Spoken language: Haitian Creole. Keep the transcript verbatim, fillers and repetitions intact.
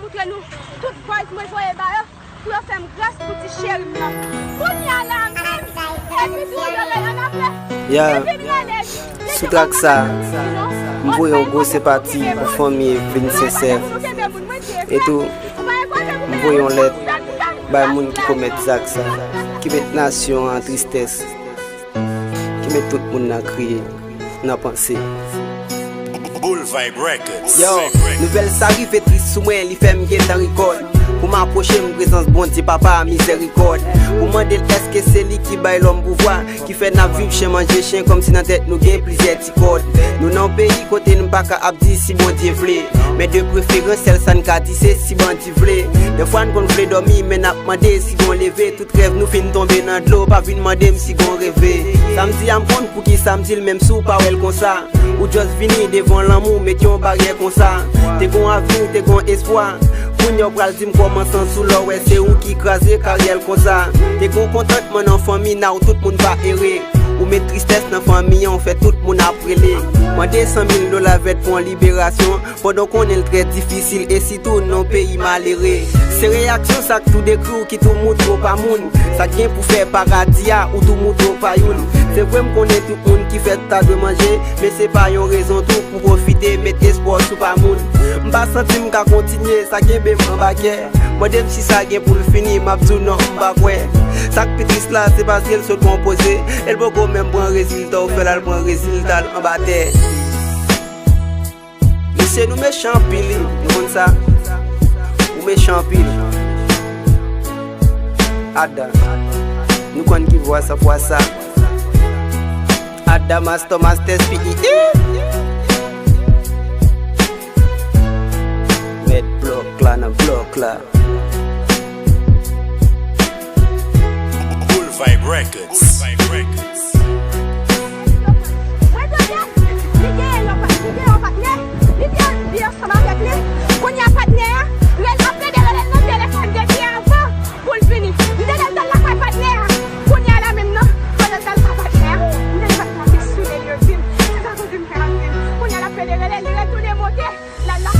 Montre nou tout vòys mwen voye ba yo pou yo fè m gras pou ti cheri m nan. Kounye a la menm, epi tou yo rele n apre. Ya, li vin rele, li sou di trak sa, m voye yon gwo senpati pou fanmi Evelyn Sincère. E tou, m voye yon lèt bay moun ki komèt zak sa, ki met nasyon an tristès, ki met tout moun nan kriye, nan panse. Boul Vibe Records. Yo, nouvèl sa rive tris sou mwen, li fè m gentan rikòd. Pou m apwoche m prezans Bondye Papa mizèrikòd. Pou mande l èske se li ki bay lòm pouvwa, ki fè n ap viv chen manje chen kòmsi nan tèt nou gen plizyè ti kòd. Nou nan yon peyi kote n pa ka ap di si Bondye vle. Men de preferans, sèl sa n ka di se si bandi vle. Dèfwa n konn vle dòmi, men n ap mande si gon leve. Tout rèv nou fin tonbe nan dlo, pa vin mande m si gon reve. Sa m di a m konn poukisa m di l, menm si w pa wè l konsa. Ou just vini devan lanmou, met yon baryè konsa. Te gon avni, te gon espwa. Kounye a w pral di m kòman san sou lò, wè se ou ki kraze karyè l konsa. Te gon kontantman nan fanmi n a w, tout moun pa ere. Ou met tristès nan fanmi an, w fè tout moun ap rele. Mande san mil dola vèt pou yon liberasyon. Pandan w konnen l trè difisil e sitou nan yon peyi malere. Se reyaksyon sa k tou dekri w ki tou moutre w pa moun. Sa k gen pou fè paradi a, ou tou moutre w pa youn. Se vre m konnen tout moun ki fèt ta dwe manje, men se pa yon rezon tou pou pwofite met espwa w sou pa moun. M pa santi m ka kontinye, sa kenbe m anba kè. Mande m si sa gen pou l fini, m ap di w non, m pa kwè. Sa k pi tris la, se paske l sot konpoze. E l poko menm pran rezilta, w fè l al pran rezilta l anba tè. Mesye, nou mechan anpil, wi. Nou konn sa. Ou mechan anpil. Ada. Nou konn ki vwa sa fwa sa. Ada Master, Master P E E. Mèt blòk la nan blòk la. Boul Vibe Records. Mwen tande, li genyen yon pa-, li genyen yon patnè, li te anvi ansanm avèk li. Kounye a patnè a, rel-, ap plede rele l nan telefòn depi avan pou l vini. M te gentan lakay patnè a. Kounye a la menm nan, pandan l t al lakay patnè a, m te gentan ap soule l yo di m, se sa pou di m fè anpil. Kounye a l ap plede rele l, li retounen monte. L al la,